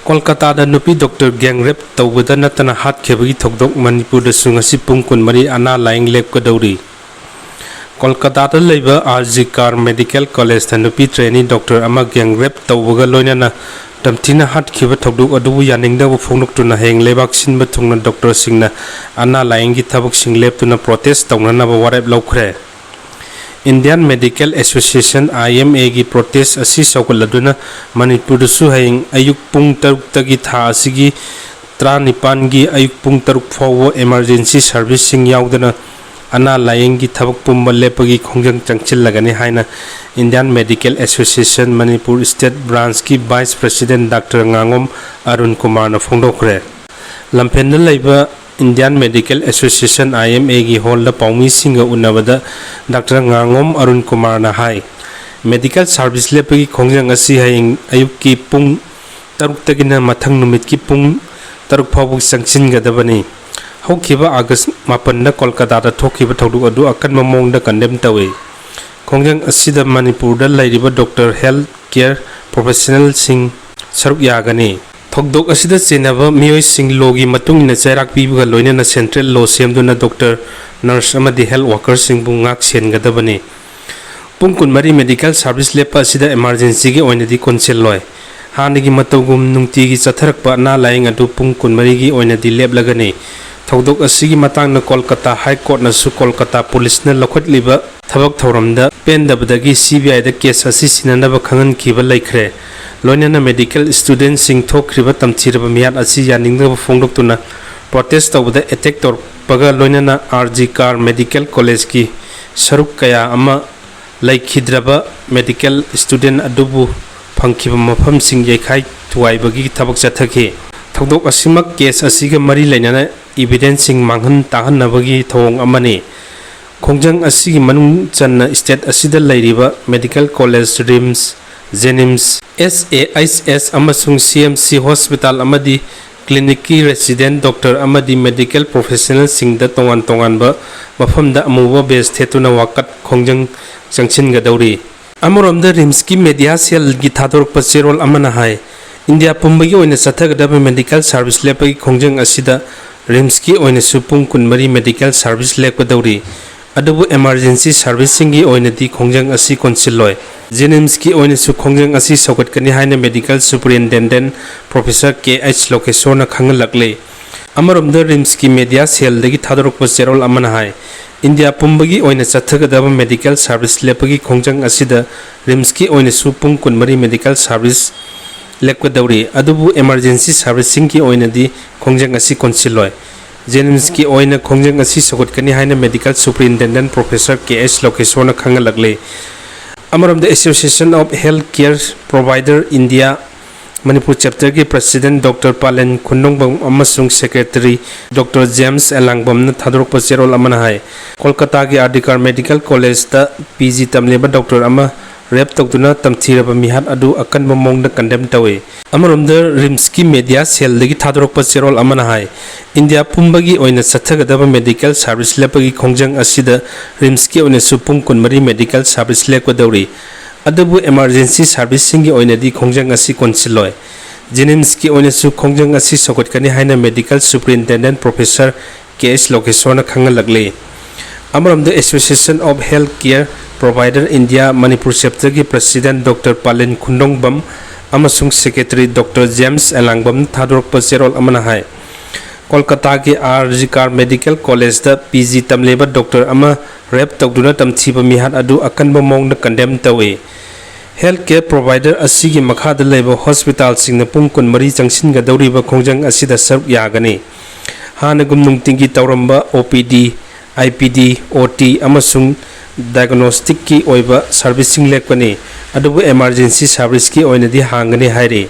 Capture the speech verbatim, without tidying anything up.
ꯀꯣꯜꯀꯇꯥꯗ ꯅꯨꯄꯤ doctor gang ꯔꯦꯞ ꯇꯧꯕꯗ ꯅꯠꯇꯅ ꯍꯥꯠꯈꯤꯕꯒꯤ ꯊꯧꯗꯣꯛ ꯃꯅꯤꯄꯨꯔꯗꯁꯨ ꯉꯁꯤ ꯄꯨꯡ ꯀꯨꯟꯃꯔꯤ ꯑꯅꯥ ꯂꯥꯏꯌꯦꯡ ꯂꯦꯞꯀꯗꯧꯔꯤ꯫ ꯀꯣꯜꯀꯇꯥꯗ ꯂꯩꯕ ꯑꯥꯔ ꯖꯤ ꯀꯥꯔ ꯃꯦꯗꯤꯀꯦꯜ ꯀꯣꯂꯦꯖꯇ ꯅꯨꯄꯤ ꯇ꯭ꯔꯦꯅꯤ ꯗꯣꯛꯇꯔ ꯑꯃ ꯒꯦꯡ ꯔꯦꯞ ꯇꯧꯕꯒ ꯂꯣꯏꯅꯅ ꯇꯝꯊꯤꯅ ꯍꯥꯠꯈꯤꯕ ꯊꯧꯗꯣꯛ ꯑꯗꯨꯕꯨ ꯌꯥꯅꯤꯡꯗꯕ ꯐꯣꯡꯗꯣꯛꯇꯨꯅ ꯍꯌꯦꯡ ꯂꯩꯕꯥꯛ ꯁꯤꯟꯕ ꯊꯨꯡꯅ ꯗꯣꯛꯇꯔꯁꯤꯡꯅ ꯑꯅꯥ ꯂꯥꯏꯌꯦꯡꯒꯤ ꯊꯕꯛꯁꯤꯡ ꯂꯦꯞꯇꯨꯅ ꯄ꯭ꯔꯣꯇꯦꯁ ꯇꯧꯅꯅꯕ ꯋꯥꯔꯦꯞ ꯂꯧꯈ꯭ꯔꯦ꯫ Indian medical association, I M ꯑꯦꯒꯤ ꯄ꯭ꯔꯣꯇꯦꯁ ꯑꯁꯤ ꯁꯧꯒꯠꯂꯗꯨꯅ ꯃꯅꯤꯄꯨꯔꯗꯁꯨ ꯍꯌꯦꯡ ꯑꯌꯨꯛ ꯄꯨꯡ ꯇꯔꯨꯛꯇꯒꯤ ꯊꯥ ꯑꯁꯤꯒꯤ ꯇꯔꯥꯅꯤꯄꯥꯟꯒꯤ ꯑꯌꯨꯛ ꯄꯨꯡ ꯇꯔꯨꯛ ꯐꯥꯎꯕ ꯏꯃꯥꯔꯖꯦꯟꯁꯤ ꯁꯔꯚꯤꯁꯁꯤꯡ ꯌꯥꯎꯗꯅ ꯑꯅꯥ ꯂꯥꯏꯌꯦꯡꯒꯤ ꯊꯕꯛ ꯄꯨꯝꯕ ꯂꯦꯞꯄꯒꯤ ꯈꯣꯡꯖꯪ ꯆꯪꯁꯤꯜꯂꯒꯅꯤ ꯍꯥꯏꯅ Indian medical association Manipur state ꯕ꯭ꯔꯥꯟꯁꯀꯤ ꯚꯥꯏꯁ ꯄ꯭ꯔꯁꯤꯗꯦꯟꯠ ꯗꯥꯛꯇꯔ ꯉꯥꯉꯣꯝ ꯑꯔꯨꯟ ꯀꯨꯃꯥꯔꯅ ꯐꯣꯡꯗꯣꯛꯈ꯭ꯔꯦ꯫ ꯂꯝꯐꯦꯜꯗ ꯂꯩꯕ Indian medical association, I M ꯑꯦꯒꯤ ꯍꯣꯜꯗ ꯄꯥꯎꯃꯤꯁꯤꯡꯒ ꯎꯅꯕꯗ ꯗꯥꯛꯇꯔ ꯉꯥꯉꯣꯝ ꯑꯔꯨꯟ ꯀꯨꯃꯥꯔꯅ ꯍꯥꯏ, ꯃꯦꯗꯤꯀꯦꯜ ꯁꯔꯚꯤꯁ ꯂꯦꯞꯄꯒꯤ ꯈꯣꯡꯖꯪ ꯑꯁꯤ ꯍꯌꯦꯡ ꯑꯌꯨꯛꯀꯤ ꯄꯨꯡ ꯇꯔꯨꯛꯇꯒꯤꯅ ꯃꯊꯪ ꯅꯨꯃꯤꯠꯀꯤ ꯄꯨꯡ ꯇꯔꯨꯛ ꯐꯥꯎꯕ ꯆꯪꯁꯤꯟꯒꯗꯕꯅꯤ꯫ ꯍꯧꯈꯤꯕ ꯑꯥꯒꯁ ꯃꯥꯄꯟꯗ ꯀꯣꯜꯀꯇꯥꯗ ꯊꯣꯛꯈꯤꯕ ꯊꯧꯗꯣꯛ ꯑꯗꯨ ꯑꯀꯟꯕ ꯃꯑꯣꯡꯗ ꯀꯟꯗꯦꯝ ꯇꯧꯏ꯫ ꯈꯣꯡꯖꯪ ꯑꯁꯤꯗ ꯃꯅꯤꯄꯨꯔꯗ ꯂꯩꯔꯤꯕ ꯗꯣꯛꯇꯔ, ꯍꯦꯜꯊ ꯀꯦꯌꯔ ꯄ꯭ꯔꯣꯐꯦꯁꯅꯦꯜꯁꯤꯡ ꯁꯔꯨꯛ ꯌꯥꯒꯅꯤ꯫ ꯊꯧꯗꯣꯛ ꯑꯁꯤꯗ ꯆꯦꯟꯅꯕ ꯃꯤꯑꯣꯏꯁꯤꯡ ꯂꯣꯒꯤ ꯃꯇꯨꯡ ꯏꯟꯅ ꯆꯩꯔꯥꯛ ꯄꯤꯕꯒ ꯂꯣꯏꯅꯅ ꯁꯦꯟꯇ꯭ꯔꯦꯜ ꯂꯣ ꯁꯦꯝꯗꯨꯅ ꯗꯣꯛꯇꯔ, ꯅꯔꯁ ꯑꯃꯗꯤ ꯍꯦꯜꯊ ꯋꯥꯀꯔꯁꯤꯡꯕꯨ ꯉꯥꯛ ꯁꯦꯟꯒꯗꯕꯅꯤ꯫ ꯄꯨꯡ ꯀꯨꯟꯃꯔꯤ ꯃꯦꯗꯤꯀꯦꯜ ꯁꯔꯚꯤꯁ ꯂꯦꯞꯄ ꯑꯁꯤꯗ ꯏꯃꯥꯔꯖꯦꯟꯁꯤꯒꯤ ꯑꯣꯏꯅꯗꯤ ꯀꯣꯟꯁꯤꯜꯂꯣꯏ꯫ ꯍꯥꯟꯅꯒꯤ ꯃꯇꯧꯒꯨꯝ ꯅꯨꯡꯇꯤꯒꯤ ꯆꯠꯊꯔꯛꯄ ꯑꯅꯥ ꯂꯥꯏꯌꯦꯡ ꯑꯗꯨ ꯄꯨꯡ ꯀꯨꯟꯃꯔꯤꯒꯤ ꯑꯣꯏꯅꯗꯤ ꯂꯦꯞꯂꯒꯅꯤ꯫ ꯊꯧꯗꯣꯛ ꯑꯁꯤꯒꯤ ꯃꯇꯥꯡꯗ ꯀꯣꯜꯀꯇꯥ ꯍꯥꯏ ꯀꯣꯔꯠꯅꯁꯨ ꯀꯣꯜꯀꯇꯥ ꯄꯨꯂꯤꯁꯅ ꯂꯧꯈꯠꯂꯤꯕ ꯊꯕꯛ ꯊꯧꯔꯝꯗ ꯄꯦꯟꯗꯕꯗꯒꯤ ꯁꯤ ꯕꯤ ꯑꯥꯏꯗ ꯀꯦꯁ ꯑꯁꯤ ꯁꯤꯟꯅꯅꯕ ꯈꯪꯍꯟꯈꯤꯕ ꯂꯩꯈ꯭ꯔꯦ꯫ ꯂꯣꯏꯅꯅ ꯃꯦꯗꯤꯀꯦꯜ ꯁ꯭ꯇꯨꯗꯦꯟꯠꯁꯤꯡ ꯊꯣꯛꯈ꯭ꯔꯤꯕ ꯇꯝꯊꯤꯔꯕ ꯃꯤꯍꯥꯠ ꯑꯁꯤ ꯌꯥꯅꯤꯡꯗꯕ ꯐꯣꯡꯗꯣꯛꯇꯨꯅ ꯄ꯭ꯔꯣꯇꯦꯁ ꯇꯧꯕꯗ ꯑꯦꯇꯦꯛ ꯇꯧꯔꯛꯄꯒ ꯂꯣꯏꯅꯅ ꯑꯥꯔ ꯖꯤ ꯀꯥꯔ ꯃꯦꯗꯤꯀꯦꯜ ꯀꯣꯂꯦꯖꯀꯤ ꯁꯔꯨꯛ ꯀꯌꯥ ꯑꯃ ꯂꯩꯈꯤꯗ꯭ꯔꯕ ꯃꯦꯗꯤꯀꯦꯜ ꯁ꯭ꯇꯨꯗꯦꯟꯠ ꯑꯗꯨꯕꯨ ꯐꯪꯈꯤꯕ ꯃꯐꯝꯁꯤꯡ ꯌꯩꯈꯥꯏ ꯊꯨꯒꯥꯏꯕꯒꯤ ꯊꯕꯛ ꯆꯠꯊꯈꯤ꯫ ꯊꯧꯗꯣꯛ ꯑꯁꯤꯃꯛ ꯀꯦꯁ ꯑꯁꯤꯒ ꯃꯔꯤ ꯂꯩꯅꯅ ꯏꯚꯤꯗꯦꯟꯁꯁꯤꯡ ꯃꯥꯡꯍꯟ ꯇꯥꯛꯍꯟꯅꯕꯒꯤ ꯊꯧꯑꯣꯡ ꯑꯃꯅꯤ꯫ ꯈꯣꯡꯖꯪ ꯑꯁꯤꯒꯤ ꯃꯅꯨꯡ ꯆꯟꯅ ꯁ꯭ꯇꯦꯠ ꯑꯁꯤꯗ ꯂꯩꯔꯤꯕ ꯃꯦꯗꯤꯀꯦꯜ ꯀꯣꯂꯦꯖ, ꯔꯤꯝꯁ, ꯖꯦꯅꯤꯝꯁ, ꯑꯦꯁ ꯑꯦ ꯑꯩꯆ ꯑꯦꯁ ꯑꯃꯁꯨꯡ ꯁꯤ ꯑꯦꯝ ꯁꯤ ꯍꯣꯁꯄꯤꯇꯥꯜ ꯑꯃꯗꯤ ꯀ꯭ꯂꯤꯅꯤꯛꯀꯤ ꯔꯦꯁꯤꯗꯦꯟꯠ ꯗꯣꯛꯇꯔ ꯑꯃꯗꯤ ꯃꯦꯗꯤꯀꯦꯜ ꯄ꯭ꯔꯣꯐꯦꯁꯅꯦꯜꯁꯤꯡꯗ ꯇꯣꯉꯥꯟ ꯇꯣꯉꯥꯟꯕ ꯃꯐꯝꯗ ꯑꯃꯨꯕ ꯕꯦꯖ ꯊꯦꯠꯇꯨꯅ ꯋꯥꯀꯠ ꯈꯣꯡꯖꯪ ꯆꯪꯁꯤꯟꯒꯗꯧꯔꯤ꯫ ꯑꯃꯔꯣꯝꯗ ꯔꯤꯝꯁꯀꯤ ꯃꯦꯗꯤꯌꯥ ꯁꯦꯜꯒꯤ ꯊꯥꯗꯣꯔꯛꯄ ꯆꯦꯔꯣꯜ ꯑꯃꯅ ꯍꯥꯏ, ꯏꯟꯗꯤꯌꯥ ꯄꯨꯝꯕꯒꯤ ꯑꯣꯏꯅ ꯆꯠꯊꯒꯗꯕ ꯃꯦꯗꯤꯀꯦꯜ ꯁꯥꯔꯚꯤꯁ ꯂꯦꯞꯄꯒꯤ ꯈꯣꯡꯖꯪ ꯑꯁꯤꯗ ꯔꯤꯝꯁꯀꯤ ꯑꯣꯏꯅꯁꯨ ꯄꯨꯡ ꯀꯨꯟꯃꯔꯤ ꯃꯦꯗꯤꯀꯦꯜ ꯁꯥꯔꯚꯤꯁ ꯂꯦꯞꯀꯗꯧꯔꯤ꯫ ꯑꯗꯨꯕꯨ ꯏꯃꯥꯔꯖꯦꯟꯁꯤ ꯁꯥꯔꯚꯤꯁꯁꯤꯡꯒꯤ ꯑꯣꯏꯅꯗꯤ ꯈꯣꯡꯖꯪ ꯑꯁꯤ ꯀꯣꯟꯁꯤꯜꯂꯣꯏ꯫ ꯖꯦꯅꯤꯝꯁꯀꯤ ꯑꯣꯏꯅꯁꯨ ꯈꯣꯡꯖꯪ ꯑꯁꯤ ꯁꯧꯒꯠꯀꯅꯤ ꯍꯥꯏꯅ medical superintendent professor K H ꯂꯣꯀꯦꯁꯣꯔꯅ ꯈꯪꯍꯜꯂꯛꯂꯤ꯫ ꯑꯃꯔꯣꯝꯗ ꯔꯤꯝꯁꯀꯤ ꯃꯦꯗꯤꯌꯥ ꯁꯦꯜꯗꯒꯤ ꯊꯥꯗꯣꯔꯛꯄ ꯆꯦꯔꯣꯜ ꯑꯃꯅ ꯍꯥꯏ, ꯏꯟꯗꯤꯌꯥ ꯄꯨꯝꯕꯒꯤ ꯑꯣꯏꯅ ꯆꯠꯊꯒꯗꯕ ꯃꯦꯗꯤꯀꯦꯜ ꯁꯥꯔꯚꯤꯁ ꯂꯦꯞꯄꯒꯤ ꯈꯣꯡꯖꯪ ꯑꯁꯤꯗ ꯔꯤꯝꯁꯀꯤ ꯑꯣꯏꯅꯁꯨ ꯄꯨꯡ ꯀꯨꯟꯃꯔꯤ ꯃꯦꯗꯤꯀꯦꯜ ꯁꯥꯔꯚꯤꯁ ꯂꯦꯞꯀꯗꯧꯔꯤ꯫ ꯑꯗꯨꯕꯨ ꯏꯃꯥꯔꯖꯦꯟꯁꯤ ꯁꯥꯔꯚꯤꯁꯁꯤꯡꯒꯤ ꯑꯣꯏꯅꯗꯤ ꯈꯣꯡꯖꯪ ꯑꯁꯤ ꯀꯣꯟꯁꯤꯜꯂꯣꯏ꯫ ꯖꯦꯅꯤꯝꯁꯀꯤ ꯑꯣꯏꯅ ꯈꯣꯡꯖꯪ ꯑꯁꯤ ꯁꯧꯒꯠꯀꯅꯤ ꯍꯥꯏꯅ medical superintendent professor K H ꯂꯣꯀꯦꯁꯣꯔꯅ ꯈꯪꯍꯜꯂꯛꯂꯤ꯫ ꯑꯃꯔꯣꯝꯗ Association of Health Care Provider India Manipur ꯆꯦꯞꯇꯔꯒꯤ ꯄ꯭ꯔꯁꯤꯗꯦꯟꯠ ꯗꯣꯛꯇꯔ ꯄꯥꯂꯦꯟ ꯈꯨꯟꯗꯣꯡꯕꯝ ꯑꯃꯁꯨꯡ ꯁꯦꯀ꯭ꯔꯦꯇꯔꯤ ꯗꯣꯛꯇꯔ ꯖꯦꯝꯁ ꯑꯦꯂꯥꯡꯕꯝꯅ ꯊꯥꯗꯣꯔꯛꯄ ꯆꯦꯔꯣꯜ ꯑꯃꯅ ꯍꯥꯏ, ꯀꯣꯜꯀꯇꯥꯒꯤ ꯑꯥꯔ ꯗꯤ ꯀꯥꯔ ꯃꯦꯗꯤꯀꯦꯜ ꯀꯣꯂꯦꯖꯇ ꯄꯤ ꯖꯤ ꯇꯝꯂꯤꯕ ꯗꯣꯛꯇꯔ ꯑꯃ ꯔꯦꯞ ꯇꯧꯗꯨꯅ ꯇꯝꯊꯤꯔꯕ ꯃꯤꯍꯥꯠ ꯑꯗꯨ ꯑꯀꯟꯕ ꯃꯑꯣꯡꯗ ꯀꯟꯗꯦꯝ ꯇꯧꯏ꯫ ꯑꯃꯔꯣꯝꯗ ꯔꯤꯝꯁꯀꯤ ꯃꯦꯗꯤꯌꯥ ꯁꯦꯜꯗꯒꯤ ꯊꯥꯗꯣꯔꯛꯄ ꯆꯦꯔꯣꯜ ꯑꯃꯅ ꯍꯥꯏ, ꯏꯟꯗꯤꯌꯥ ꯄꯨꯝꯕꯒꯤ ꯑꯣꯏꯅ ꯆꯠꯊꯒꯗꯕ ꯃꯦꯗꯤꯀꯦꯜ ꯁꯥꯔꯚꯤꯁ ꯂꯦꯞꯄꯒꯤ ꯈꯣꯡꯖꯪ ꯑꯁꯤꯗ ꯔꯤꯝꯁꯀꯤ ꯑꯣꯏꯅꯁꯨ ꯄꯨꯡ ꯀꯨꯟꯃꯔꯤ ꯃꯦꯗꯤꯀꯦꯜ ꯁꯥꯔꯚꯤꯁ ꯂꯦꯞꯀꯗꯧꯔꯤ꯫ ꯑꯗꯨꯕꯨ ꯏꯃꯥꯔꯖꯦꯟꯁꯤ ꯁꯥꯔꯚꯤꯁꯁꯤꯡꯒꯤ ꯑꯣꯏꯅꯗꯤ ꯈꯣꯡꯖꯪ ꯑꯁꯤ ꯀꯣꯟꯁꯤꯜꯂꯣꯏ꯫ ꯖꯦꯅꯤꯝꯁꯀꯤ ꯑꯣꯏꯅꯁꯨ ꯈꯣꯡꯖꯪ ꯑꯁꯤ ꯁꯧꯒꯠꯀꯅꯤ ꯍꯥꯏꯅ medical superintendent professor K H ꯂꯣꯀꯦꯁꯣꯔꯅ ꯈꯪꯍꯜꯂꯛꯂꯤ꯫ ꯑꯃꯔꯣꯝꯗ Association of Health Care Provider India Manipur ꯆꯦꯞꯇꯔꯒꯤ ꯄ꯭ꯔꯁꯤꯗꯦꯟꯠ ꯗꯣꯛꯇꯔ ꯄꯥꯂꯦꯟ ꯈꯨꯟꯗꯣꯡꯕꯝ ꯑꯃꯁꯨꯡ ꯁꯦꯀ꯭ꯔꯦꯇꯔꯤ ꯗꯣꯛꯇꯔ ꯖꯦꯝꯁ ꯑꯦꯂꯥꯡꯕꯝꯅ ꯊꯥꯗꯣꯔꯛꯄ ꯆꯦꯔꯣꯜ ꯑꯃꯅ ꯍꯥꯏ, ꯀꯣꯜꯀꯇꯥꯒꯤ ꯑꯥꯔ ꯖꯤ ꯀꯥꯔ ꯃꯦꯗꯤꯀꯦꯜ ꯀꯣꯂꯦꯖꯇ ꯄꯤ ꯖꯤ ꯇꯝꯂꯤꯕ ꯗꯣꯛꯇꯔ ꯑꯃ ꯔꯦꯞ ꯇꯧꯗꯨꯅ ꯇꯝꯊꯤꯕ ꯃꯤꯍꯥꯠ ꯑꯗꯨ ꯑꯀꯟꯕ ꯃꯑꯣꯡꯗ ꯀꯟꯗꯦꯝ ꯇꯧꯏ꯫ ꯍꯦꯜꯊ ꯀꯦꯌꯔ ꯄ꯭ꯔꯣꯚꯥꯏꯗꯔ ꯑꯁꯤꯒꯤ ꯃꯈꯥꯗ ꯂꯩꯕ ꯍꯣꯁꯄꯤꯇꯥꯜꯁꯤꯡꯅ ꯄꯨꯡ ꯀꯨꯟꯃꯔꯤ ꯆꯪꯁꯤꯟꯒꯗꯧꯔꯤꯕ ꯈꯣꯡꯖꯪ ꯑꯁꯤꯗ ꯁꯔꯨꯛ ꯌꯥꯒꯅꯤ꯫ ꯍꯥꯟꯅꯒꯨꯝ ꯅꯨꯡꯇꯤꯒꯤ ꯇꯧꯔꯝꯕ ꯑꯣ ꯄꯤ ꯗꯤ, I P D, O T ꯑꯃꯁꯨꯡ ꯗꯥꯏꯒꯅꯣꯁꯇꯤꯛꯀꯤ ꯑꯣꯏꯕ ꯁꯔꯚꯤꯁꯁꯤꯡ ꯂꯦꯞꯀꯅꯤ, ꯑꯗꯨꯕꯨ ꯏꯃꯥꯔꯖꯦꯟꯁꯤ ꯁꯔꯚꯤꯁꯀꯤ ꯑꯣꯏꯅꯗꯤ ꯍꯥꯡꯒꯅꯤ ꯍꯥꯏꯔꯤ꯫